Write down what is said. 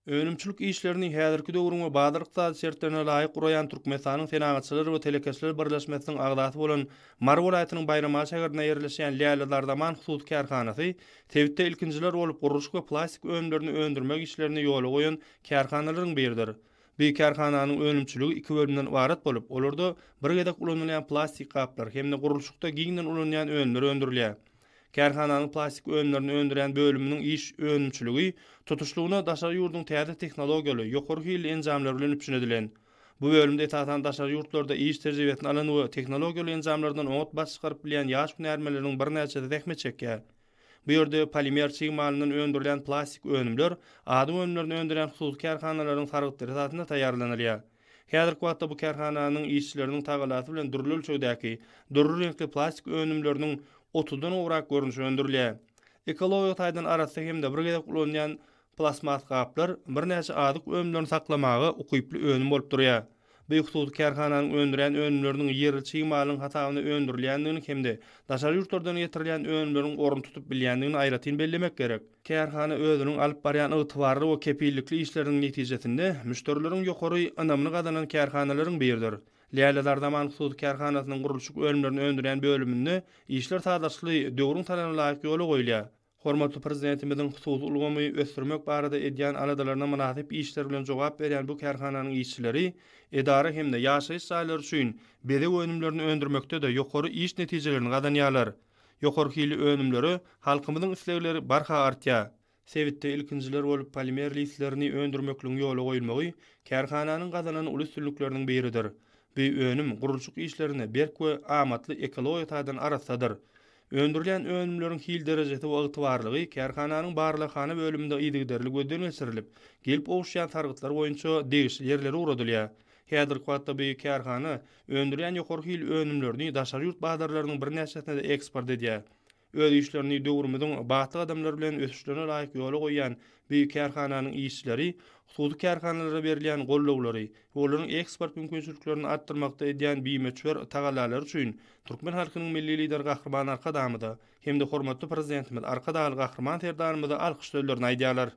Önümçilik işlerini häzirki döwrüň we bazar ykdysady şertlerine laýyk guraýan Türkmenistanyň Senagatçylar we telekeçiler birleşmesiniň agzasy bolan Mary welaýatynyň Baýramaly şäherinde ýerleşýän Lälezar Zaman hususy kärhanasy sebitde ilkinjiler bolup gurluşyk we plastik önümlerini öndürmek işlerini ýola goýan kärhanalaryň biridir. Bu kärhananyň önümçiligi iki bölümden ybarat bolup, olarda bir gezek ulanylýan plastik gaplar hem-de gurluşykda giňden ulanylýan önümler öndürilýär. Kärhananyň plastik önümlerini öndürýän bölüminiň iş önümçiligi tutuşlygyna daşary ýurduň täze tehnologiýaly, ýokary hilli enjamlary bilen üpjün edilen. Bu bölümde esasan daşary ýurtlarda iş tejribesini alan we tehnologiýaly enjamlardan oňat baş çykaryp bilýän ýaş hünärmenleriň birnäçesi zähmet çekýär. Bu ýerde polimer çig malyndan öndürilýän plastik önümler azyk önümlerini öndürýän hususy kärhanalaryň sargytlary esasynda taýýarlanylýar. Häzirki wagtda bu kärhananyň işçileriniň tagallasy bilen dürli ölçegdäki, dürli reňkli plastik önümleriniň otuzdan gowrak görnüşi öndürilýär. Ekologiýa taýdan arassa hem-de bir gezek ulanylýan plastmas gaplar birnäçe azyk önümlerini saklamaga ukyply önüm bolup durýar. Bu hususy kärhananyň öndürýän önümleriniň ýerli çig malyň hasabyna öndürilýändigini hem-de daşary ýurtlardan getirilýän önümleriň ornuny tutup bilýändigini aýratyn bellemek gerek. Kärhana özüniň alyp barýan ygtybarly we kepillikli işleriniň netijesinde müşderileriň ýokary ynamyny gazanan kärhanalaryň biridir. Lälezar Zaman hususy kärhanasynyň gurluşyk önümlerini öndürýän bölüminde işler sazlaşykly, döwrüň talabyna laýyk ýola goýulýar. Hormatly Prezidentimiziň hususy ulgamy ösdürmek barada edýän aladalaryna mynasyp işler bilen jogap berýän bu kärhananyň işçileri edara hem-de ýaşaýyş jaýlary üçin bezeg önümlerini öndürmekde-de ýokary iş netijelerini gazanýarlar. Ýokary hilli önümlere halkymyzyň islegleri barha artýar. Sebitde ilkinjiler bolup polimer listlerini öndürmekligiň ýola goýulmagy kärhananyň gazanan uly üstünlikleriniň biridir. Bu önüm gurluşyk işlerinde berk we amatly ekologiýa taýdan arassadyr. Öndürilýän önümleriň hil derejesi we ygtybarlygy kärhananyň barlaghana bölüminde yzygiderli gözden geçirilip, gelip gowuşýan sargytlar boýunça degişli ýerlere ugradylýar. Häzirki wagtda bu kärhana öndürýän ýokary hil önümlerini daşary ýurt bazarlarynyň birnäçesine-de eksport edýär. Öz işlerini döwrümiziň batly gadamlary bilen ösüşlerine laýyk ýola goýýan bu kärhananyň işçileri hususy kärhanalara berilýän goldawlary we olaryň eksport mümkinçiliklerini artdyrmakda edýän bimöçber tagallalary üçin türkmen halkynyň Milli Lideri Gahryman Arkadagymyza hem-de hormatly Prezidentimiz Arkadagly Gahryman Serdarymyza alkyş sözlerini aýdýarlar.